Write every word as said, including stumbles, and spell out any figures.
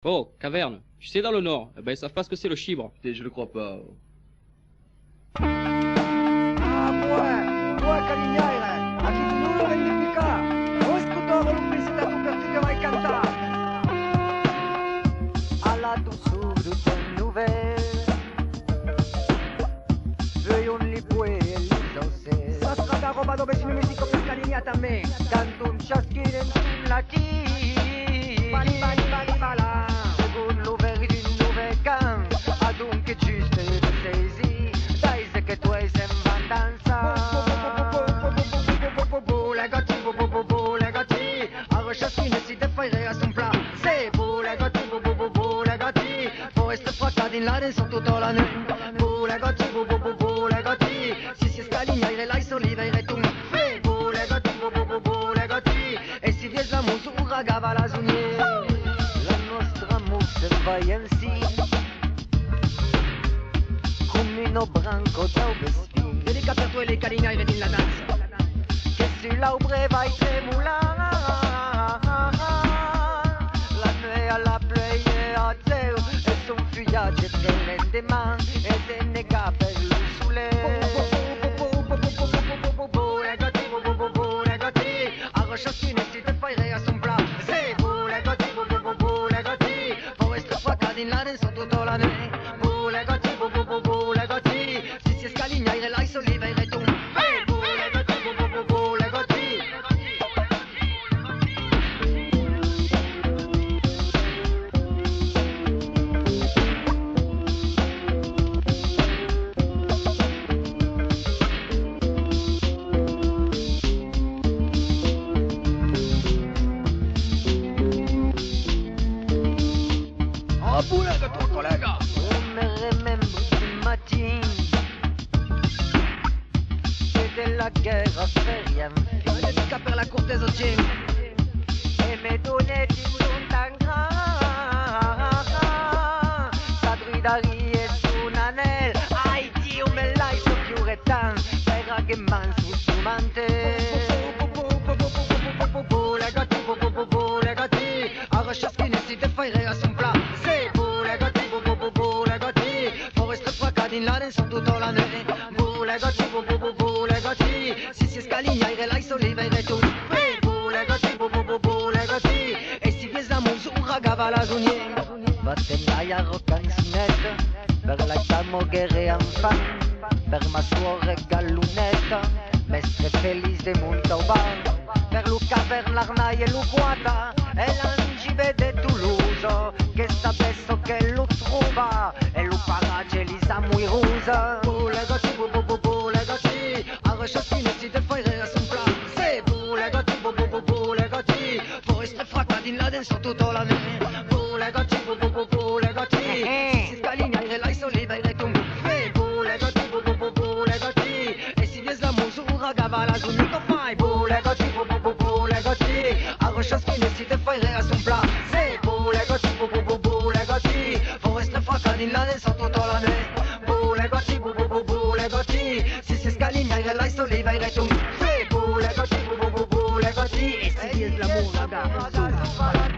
Oh, Caverne, tu sais, dans le Nord, eh ben, ils savent pas ce que c'est le chibre. Putain, je le crois pas. Ah, boè, boè, calignaire, a chi non l'hai picà? Oi, scuto, un pezzetto per tu che vai a cantare. Alla tu subito nuve. Veuillons les bouées et les sauces. Sa sarà da roba dove ci me musico per calignata a me. Canton ciaschun en son latin. Bali, bali, bali, bala. Segon lo ver d'un nove can. Adonc juste de saisi. Daise que tu es en bandança. Bolega ti, bolega ti. Arrocha si ne si te fai rea son pla. Se bolega ti, bolega ti. Fò estre fracà dins la dança tota la nuèit. Bolega ti, bo, bo, bo, bolega ti. Si sies calignaire, l'hai solivaire tu. Fe bolega ti, bo, bo, bo, bolega ti. E si vies la musura, gava la zunier. La nostra musa va ainsi. Come un branco dau vestì. Dedica per tu e le calignaire dins la dança. Che su l'aubre vai tremolar. La nuèit a la pleuie a zeu e son fulhatge de l'endeman e de negar per lo soleu. Bolega ti, bo, bo, bo, bolega ti. Arrocha si ne si te fai rea son pla. Se bolega ti, bo, bo, bo, bolega ti. Fò estre fracà dins la dança tota la nuèit. Bolega ti, bo, bo, bo, bolega ti. Si sies calignaire, l'hai solivaire tu. Fe bolega ti, bo, bo, bo, bolega ti. Oh, bolega, to colega! Oh, me remembro di matin. E de la guerra feriam fin. Dedica per la cortesa gent. E me donèt un ton tan gran. Sa drudaria e son anèl. Ai, Diu, me l'hai so piure tant. Per aguer man sul son mantel. Bolega ti, bo, bo, bo, bolega ti. Arrocha si ne si te fai rea son pla. Se bolega ti, bo, bo, bo, bolega ti. Fò estre fracà dins la dança tota la nuèit. Bolega ti, bo, bo, bo, bolega ti. Si sies calignaire, l'hai solivaire tu. Fe bolega ti, bo, bo, bo, bolega ti. E si vies la musura, gava la zunier. Va-te'n a la cançoneta per la camoghere enfant, per ma suore galoneta, mestre Feliç de Montauban, per lo Cavern, l'Arnai e lo Guata, e l'Angibe de Tolosa, que sabes çò que lo trova, e lo paratge Lisa Moirosa. Bolega ti, bo, bo, bo, bolega ti, arrocha si ne si te fai rea son pla. Se bolega ti, bo, bo, bo, bolega ti, fò estre fracà dins la dança tota la nuèit. Bolega ti, bo, bo, bo, bolega ti, si sies calignaire, l'hai solivaire tu. Fe bolega ti, bo, bo, bo, bolega ti. E si vies la musura, gava la zunier. Fai bolega ti, bo, bo, bo, bolega ti. Arrocha si ne si te fai rea son pla. Se bolega ti, bo, bo, bo, bolega ti. Fò estre fracà dins la dança tota la nuèit. Bolega ti, bo, bo, bo, bolega ti. Si sies calignaire, l'hai solivaire tu. Fe bolega ti, bo, bo, bo, bolega ti. E si vies la musura, gava la zunier.